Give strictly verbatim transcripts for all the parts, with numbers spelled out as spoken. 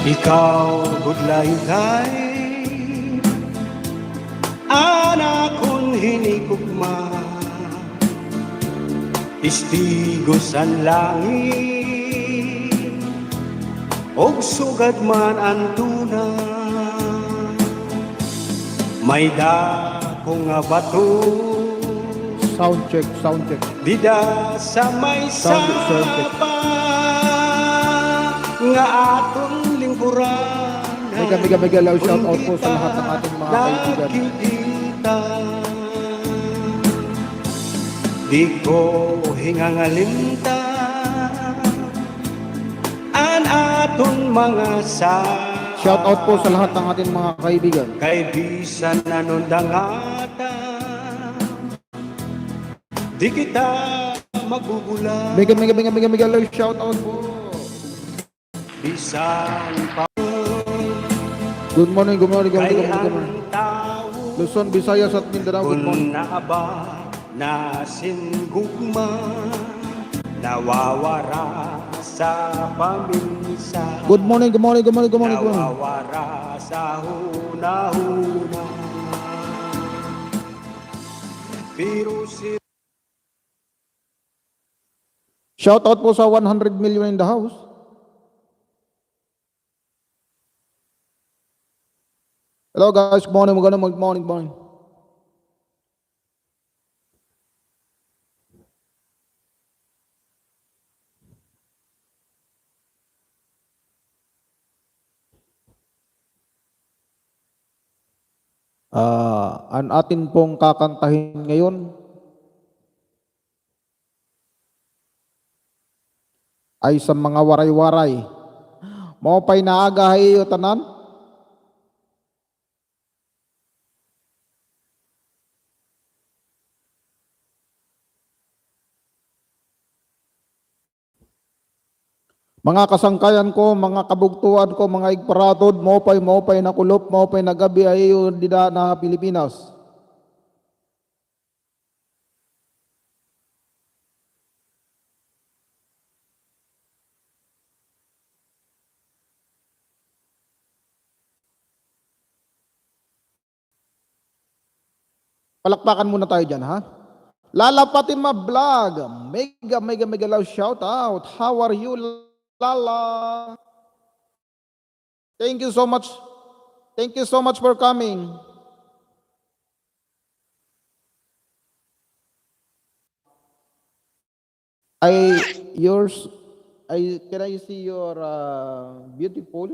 Ikaw gud laylay an akon hinigugma, testigo san langit, ug sugad man an duna. May dako nga bato. Sound check, sound check. Dida sa may sapa nga aton lingkuran. Mega, mega, mega love shout out po sa lahat ng ating mga kaibigan. Di ko hingangalimtan an aton mga sa. Shout out po sa lahat ng ating mga kaibigan. Kay bisan anong dangata, di kita magugulat. Mega, mega, mega, mega, mega love shout out po. Bisan pa. Good morning, good morning, good morning, good morning, good morning. Luzon, Visayas at Mindanao, good morning. Kun naaba na sin gugma, nawawara sa paminsan. Good morning, good morning, good morning, good morning, good morning. Nawawara sa hunahuna. Pero si Shout out po sa one hundred million in the house. Hello guys, good morning, good morning, good morning, good morning. Ah, an atin pong kakantahin ngayon ay sa mga Waray-Waray. Maupay na aga ha iyo tanan. Mga kasangkayan ko, mga kabugtoan ko, mga igparatod, maupay, maupay na kulop, maupay na gab-i ha iyo dida na Pilipinas. Palakpakan muna tayo diyan, ha? Lala Fatima Vlog, mega, mega, mega love shout out. How are you, Lala? Thank you so much. Thank you so much for coming. I, yours, I, can I see your, uh, beautiful,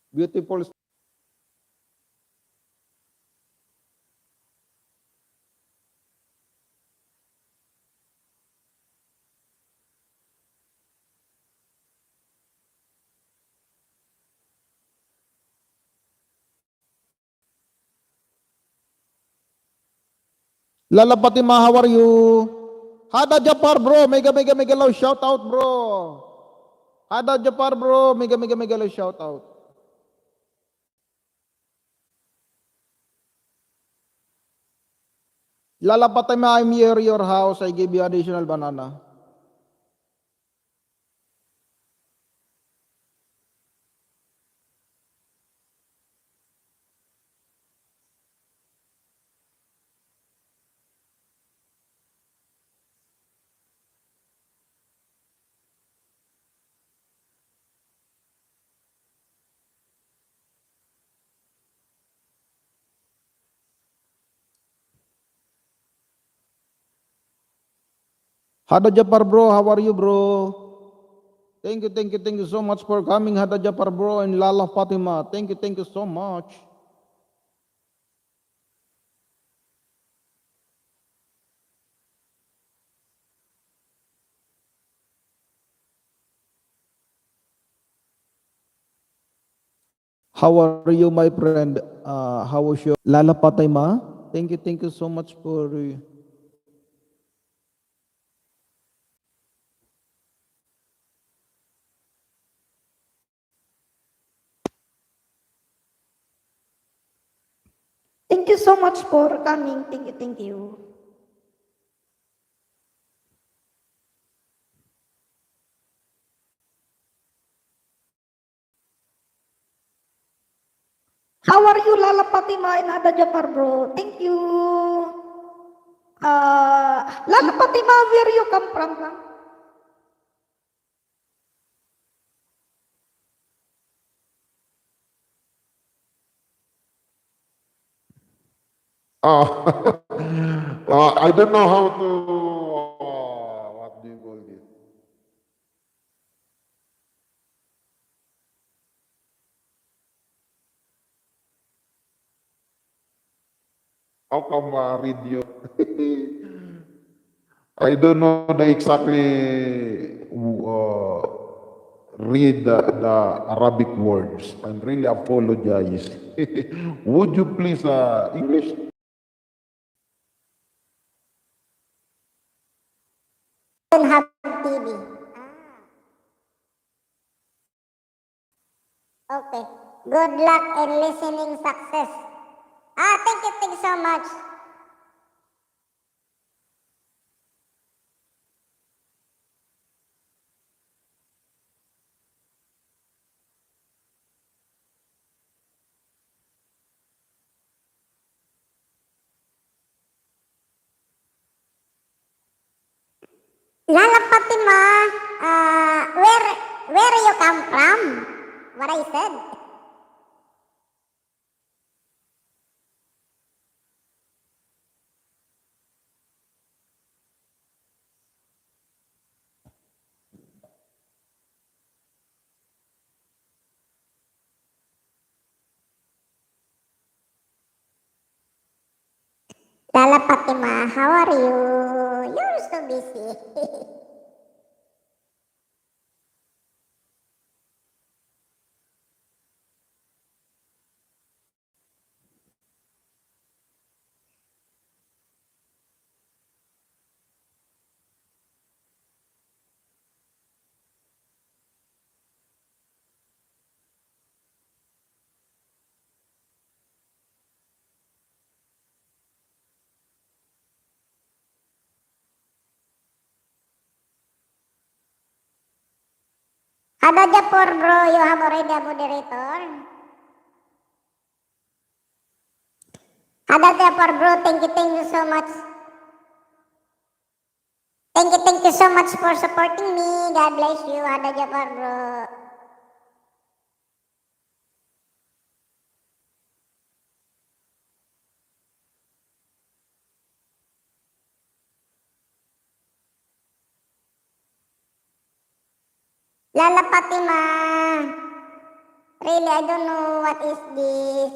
beautiful. Lala Fatima, how are you? Hada Japar, bro, mega, mega, mega love shout out, bro. Hada Japar, bro, mega, mega, mega love shout out. Lala Fatima, I'm near your house. I give you additional banana. Hada Japar, bro, how are you, bro? Thank you, thank you, thank you so much for coming, Hada Japar, bro, and Lala Fatima. Thank you, thank you so much. How are you, my friend? Uh, how was your Lala Fatima? Thank you, thank you so much for, uh, Thank you so much for coming. Thank you, thank you. How are you, Lala Fatima and Hada Jafar, bro? Thank you. Uh, Lala Fatima, where you come from, ha? Ah, ah, I don't know how to, ah, what do you call this? How come, ah, read you? I don't know the exactly, uh, read the, the Arabic words. I really apologize. Would you please, uh, English? Don't have T V. Ah. Okay. Good luck and listening success. Ah, thank you, thank you so much. Lala Fatima, ah, where, where you come from? What I said? Lala Fatima, how are you? You're so busy. Hada Japor, bro, you have already a moderator. Hada Japor, bro, thank you, thank you so much. Thank you, thank you so much for supporting me. God bless you, Hada Japor, bro. Lala Fatima. Really, I don't know what is this.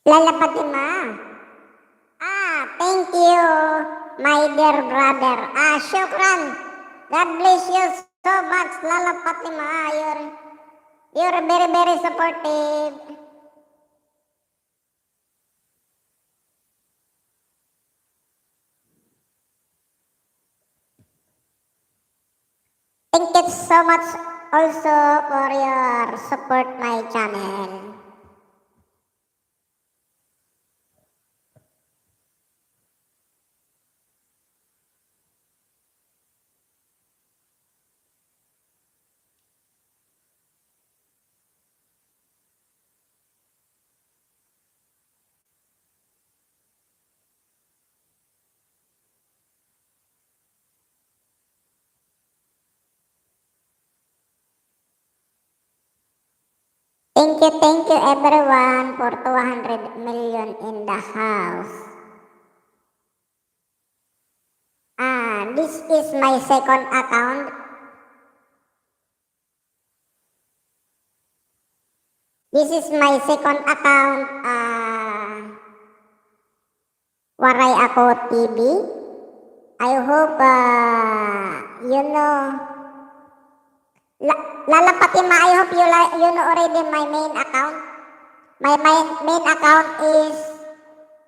Lala Fatima. Ah, thank you, my dear brother. Ah, shukran. God bless you so much, Lala Fatima. Ah, you're, you're very, very supportive. Thank you so much also for your support my channel. Thank you, thank you everyone for two hundred million in the house. Ah, this is my second account. This is my second account, ah, Waray Ako T V. I hope, ah, you know, La-, Lala Fatima, I hope you li-, you know already my main account. My, my main account is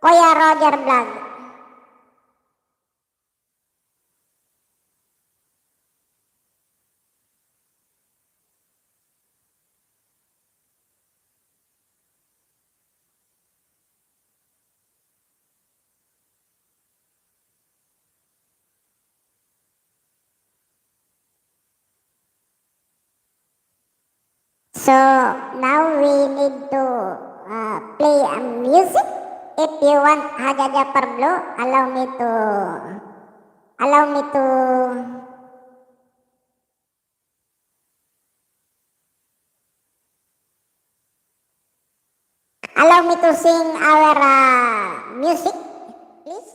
Kuya Roger Vlog. So, now we need to, uh, play a music. If you want Hadja Jafar Blue, allow me to, allow me to Allow me to sing our, uh, music, please.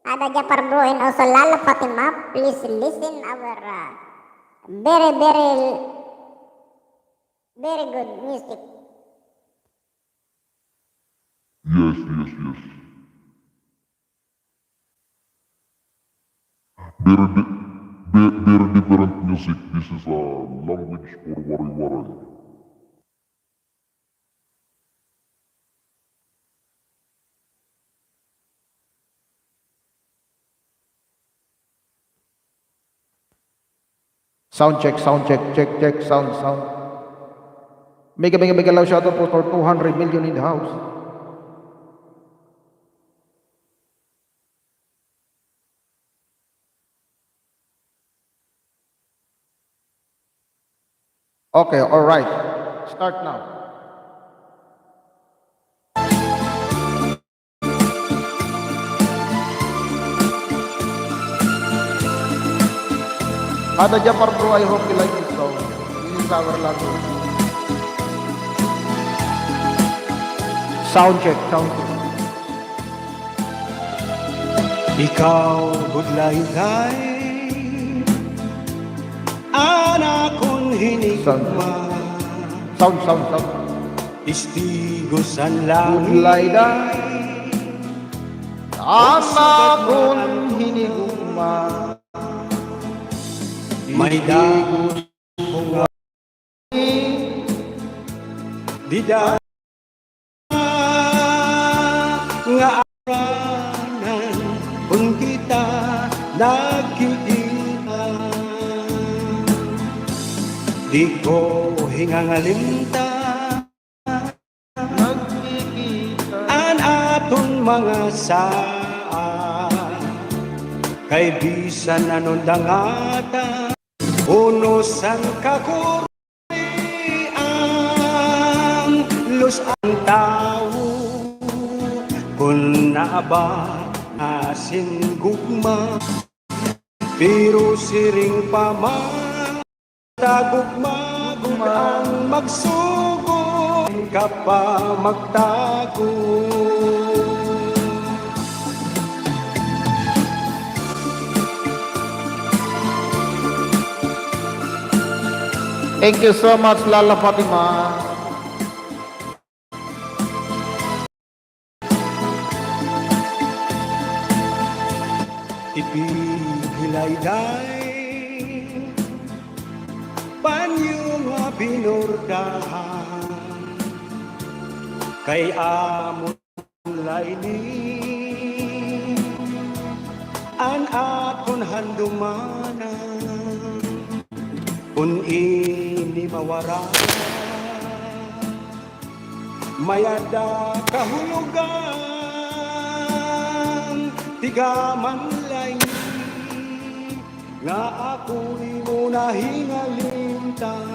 Hadja Jafar Blue and also Lala Fatima, please listen our, uh, very, very, very good music. Yes, yes, yes. Very di-, ve-, very different music. This is a language for Waray-Waray. Sound check, sound check, check, check, sound, sound. Mega, mega, mega loud shout out for two hundred million in the house. Okay, all right. Start now. Hadja Jafar Blue, I hope you like this song. This is our language. Sound check, sound check. Ikaw gud layday an akon hinigugma. Sound, sound, sound. Testigos an langit. Gud layday an akon hinigugma. May testigos nga dida nga aranan kon kita nagkikita. Di ko hingangalimtan an aton mga saad, kay bisan ano dangata, unos an kakurian, lus an tawo kon naa ba asin gugma. Pero siring pa man, tagugma gud an magsugo, ka pa magtago. Thank you so much, Lala Fatima. Ipighilayday, panyo nga binordahan, kay amon la ini an aton handumanan, kon ini mawara. May-ada kahulogan, tigaman la ini, nga ako imo nahingalimtan,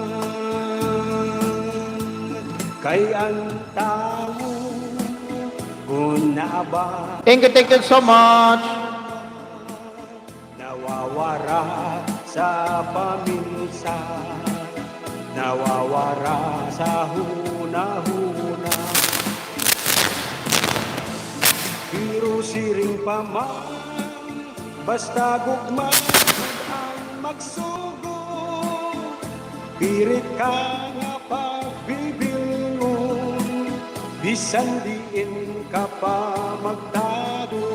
kay an tawo kon naa ba. Thank you, thank you so much. Nawawara sa paminsan, nawawara sa hunahuna. Pero siring pa man, basta gugma an magsugo, pirit ka nga pagbibilngon. Bisan diin ka pa magtado,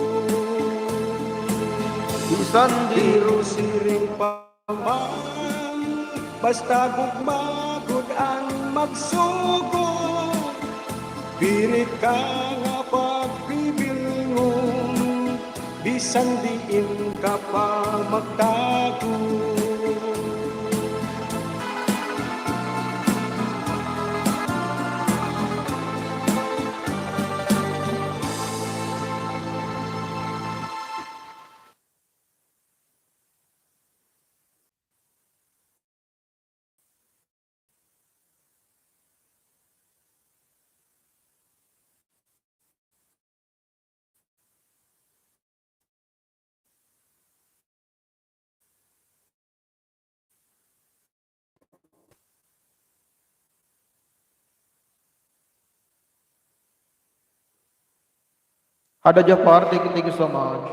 bisan di, pero siring pa man, basta gugma gud an magsugod. Diri ka nga pagbibilngon, bisan diin ka pa magtado. Hada Jafar, thank you, thank you so much.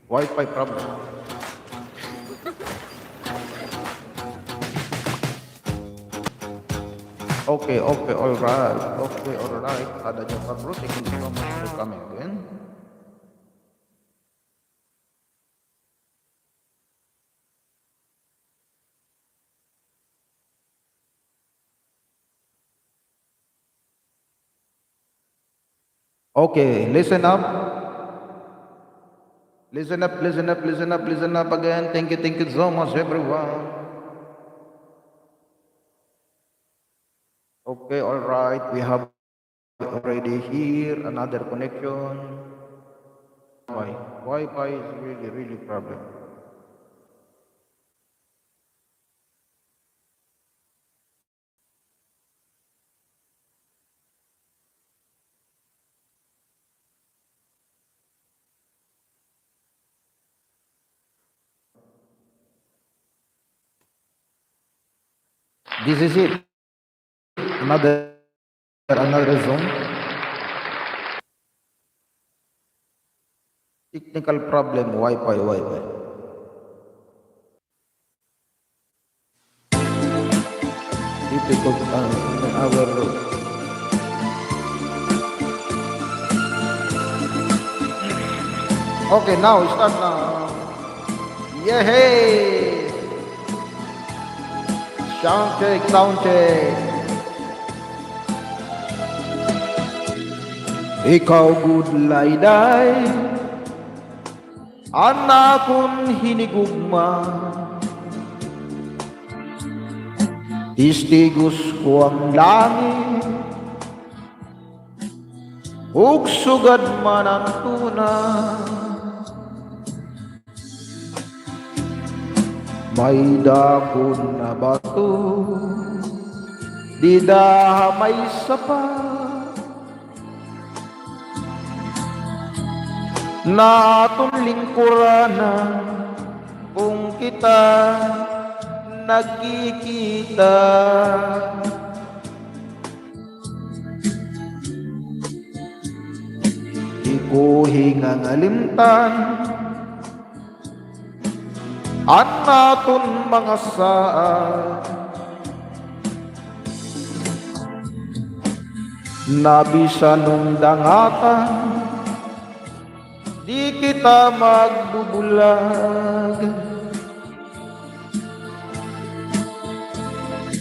Wi-Fi problem. Okay, okay, all right. Okay, all right. Hada Jafar, bro, thank you so much for coming again. Okay, listen up. Listen up, listen up, listen up, listen up again. Thank you, thank you so much, everyone. Okay, all right. We have already here another connection. Wi-Fi, Wi-Fi is really, really problem. This is it. Another, another zone. Technical problem, Wi-Fi, Wi-Fi. Difficult, uh, in our room. Okay, now start na. Yehey! Sound check, sound check. Ikaw gud, Layday, an akon hinigugma, testigos ko an langit, ug sugad man an tuna. May dako nga bato dida ha may sapa. Nga aton lingkuranan kon kita nagkikita. Di ko hingangalimtan an aton mga saad, nga bisan undangatang di kita magbubulag.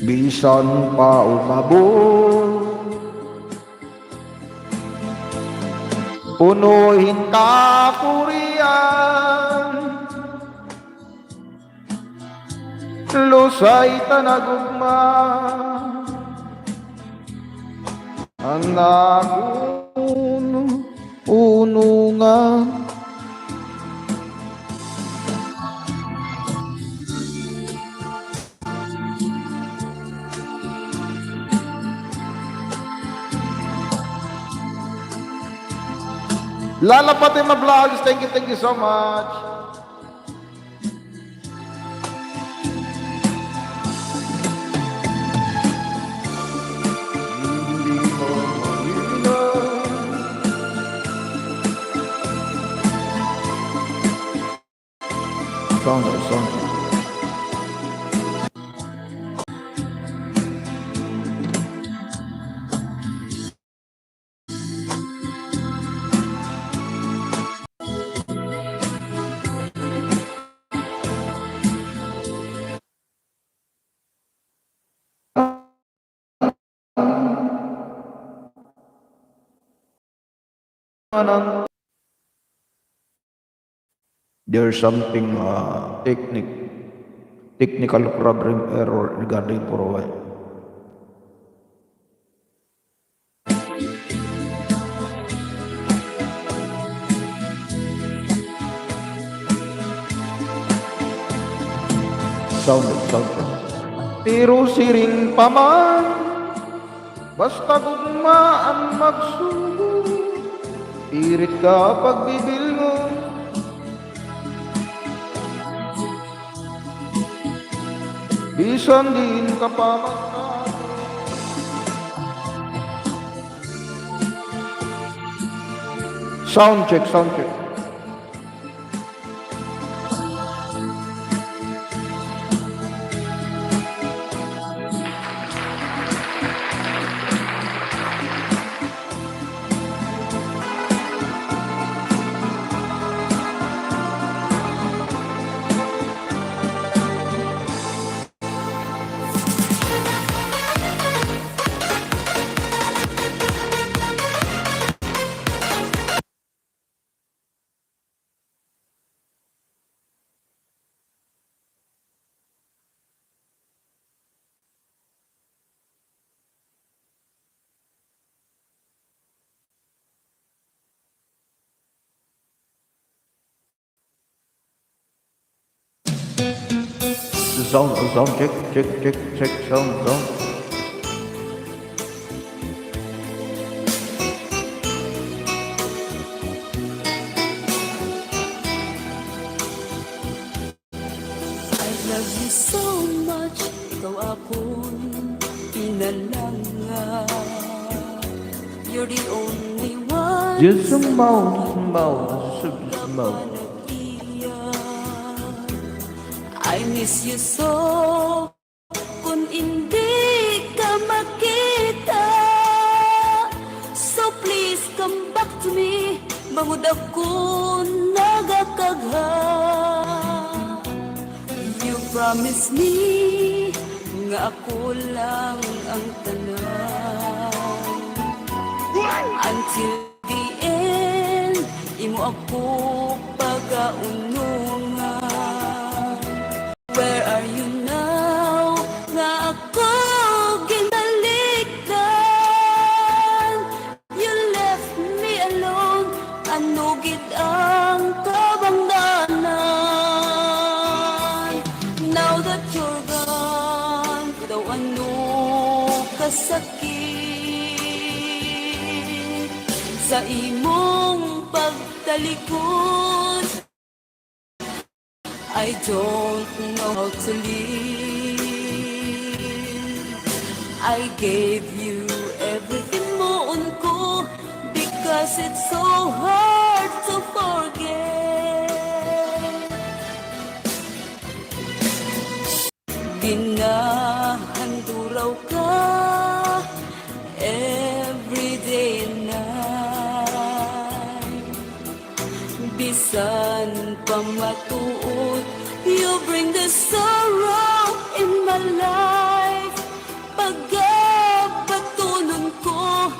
Bisan pa umabot puno hin kakurian, lusay ta na gugma an akon unungan. Lala Fatima Vlogs, thank you, thank you so much. Sound. There's something, uh, technic-, technical problem, error regarding for a while. Sound, sound. Pero siring pa man, basta gugma an magsugo, pirit ka pagbibilngon. Bisan diin ka pa magtago. Sound check, sound check. Sound, sound check, check, check, check, sound, sound. I love you so much, ikaw akon pinalanga. You're the only one. Just a moment, just a moment. I miss you so. Kon indi ka makita, so please come back to me, bangod ako nagakagha. You promise me nga ako lang ang tanan. Until the end, imo ako pagaunongan. Where are you now? Nga ako ginbalikdan. You left me alone. Ano gid ang kabangdanan? Now that you're gone, daw ano kasakit sa imong pagtalikod. I don't know how to live. I gave you everything, moon ko, because it's so hard to forget. Ginahanduraw ka every day and night. Bisan pa matuod, you bring the sorrow in my life. Pagabatunon ko,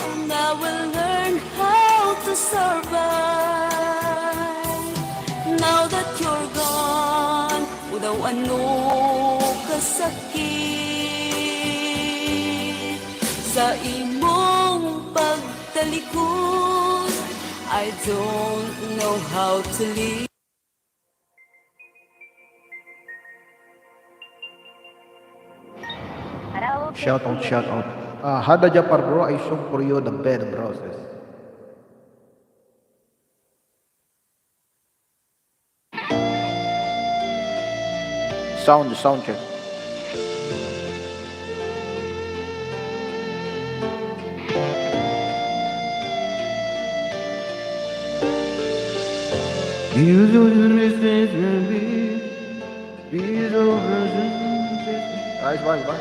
and I will learn how to survive. Now that you're gone, o daw ano kasakit sa imong pagtalikod. I don't know how to live. Shout out, shout out. Ah, Hada Japar, bro, I song for you, the bed of roses. Sound, sound check. Ay, bye, bye.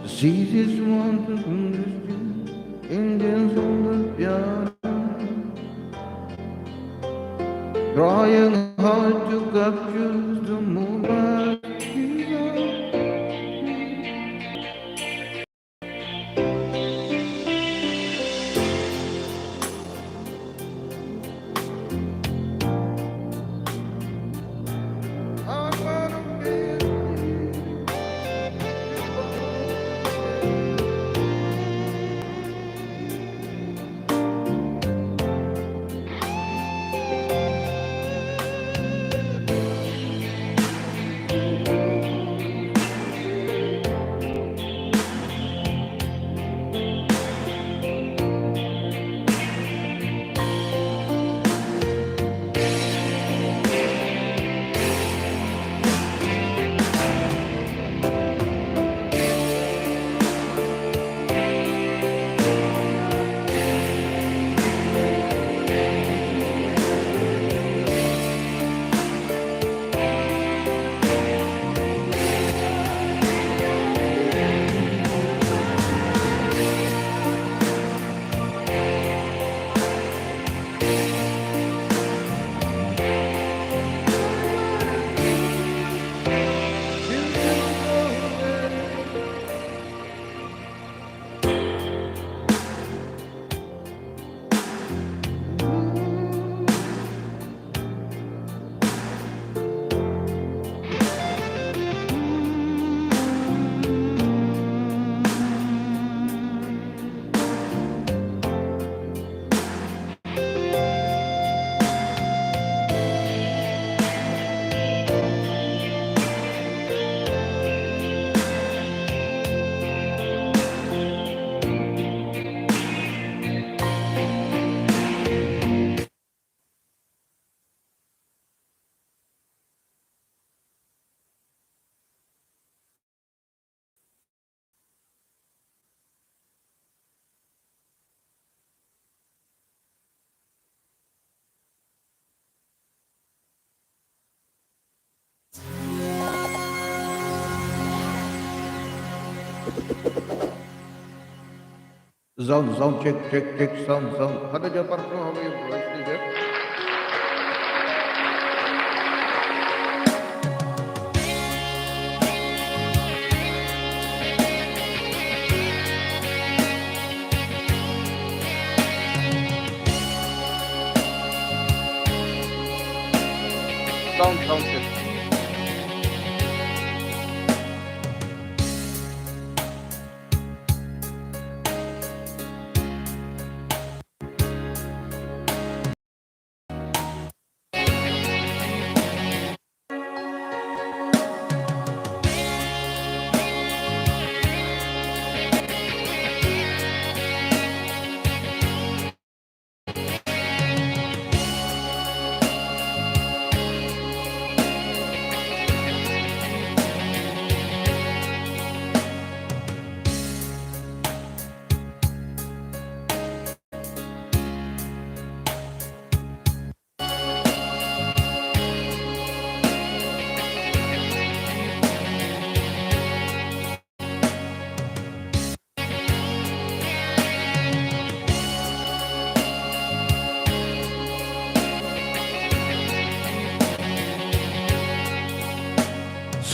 This is wonderful, Indians on the piano, trying hard to capture the moment. Sound, sound, check, check, check, sound, sound. Hada dyan, par, bro, how are you, bro? Is it there? Sound, sound check.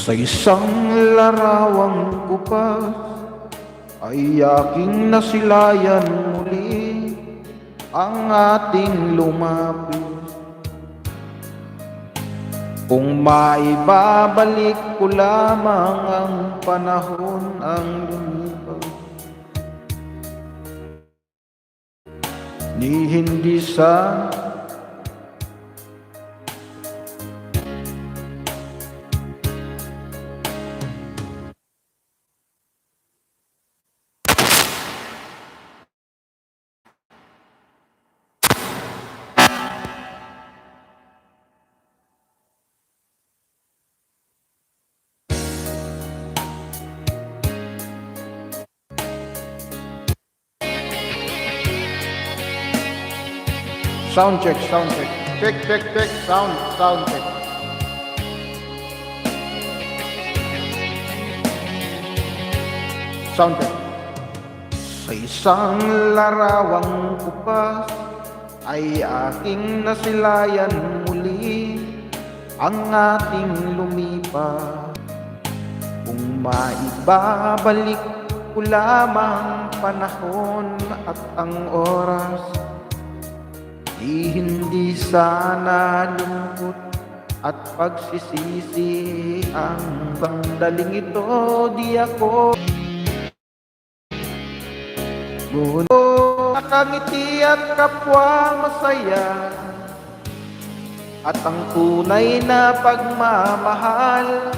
Sa isang larawang kupas ay aking nasilayan muli ang ating lumapit. Kung maibabalik ko lamang ang panahon ang lumipas, ni hindi sa Sound check, sound check. Check, check, check. Sound, sound check. Sound check. Sa isang larawang kupas ay ating nasilayan muli ang ating lumipas. Kung maibabalik ko lamang panahon at ang oras, di hindi sana lungkot at pagsisisi ang sandaling ito, di ako Ngunit nakangiti at kapwa masaya, at ang tunay na pagmamahal,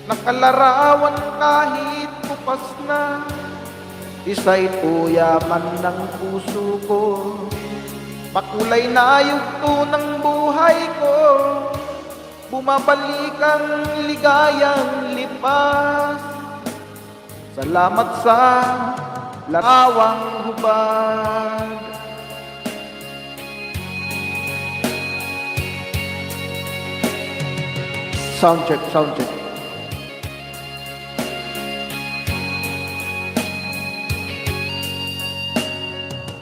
nakalarawan kahit kupas na. Isa ito yaman ng puso ko, makulay na yugto ng buhay ko. Bumabalik ang ligayang lipas. Salamat sa larawang hubag. Sound check, sound check.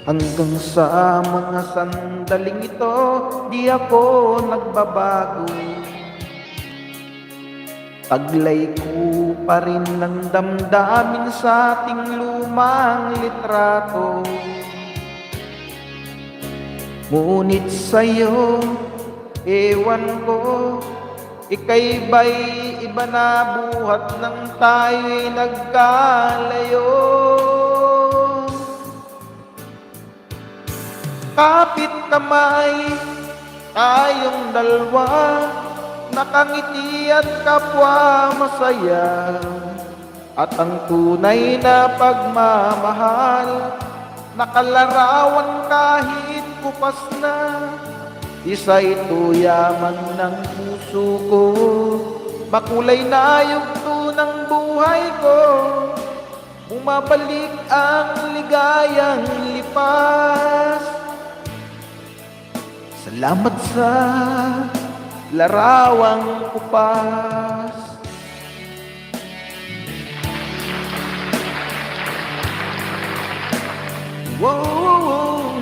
Hanggang sa mga sandaling ito, di ako nagbabago. Taglay ko pa rin ang damdamin sa ating lumang litrato. Ngunit sa'yo, ewan ko, ika'y ba'y iba na buhat nang tayo'y nagkalayo. Kapit kamay tayong dalwa, nakangiti at kapwa masaya. At ang tunay na pagmamahal, nakalarawan kahit kupas na. Isa ito yaman ng puso ko, makulay na yugto ng buhay ko. Bumabalik ang ligayang lipas. Salamat sa larawang kupas. Wow.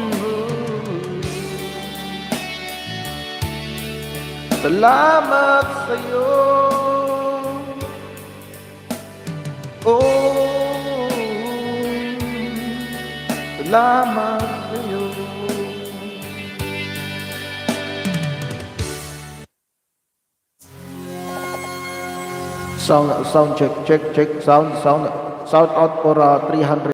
Salamat sa'yo. Oh, salamat sa'yo. Sound, sound check, check, check, sound, sound, sound out for, uh, three hundred.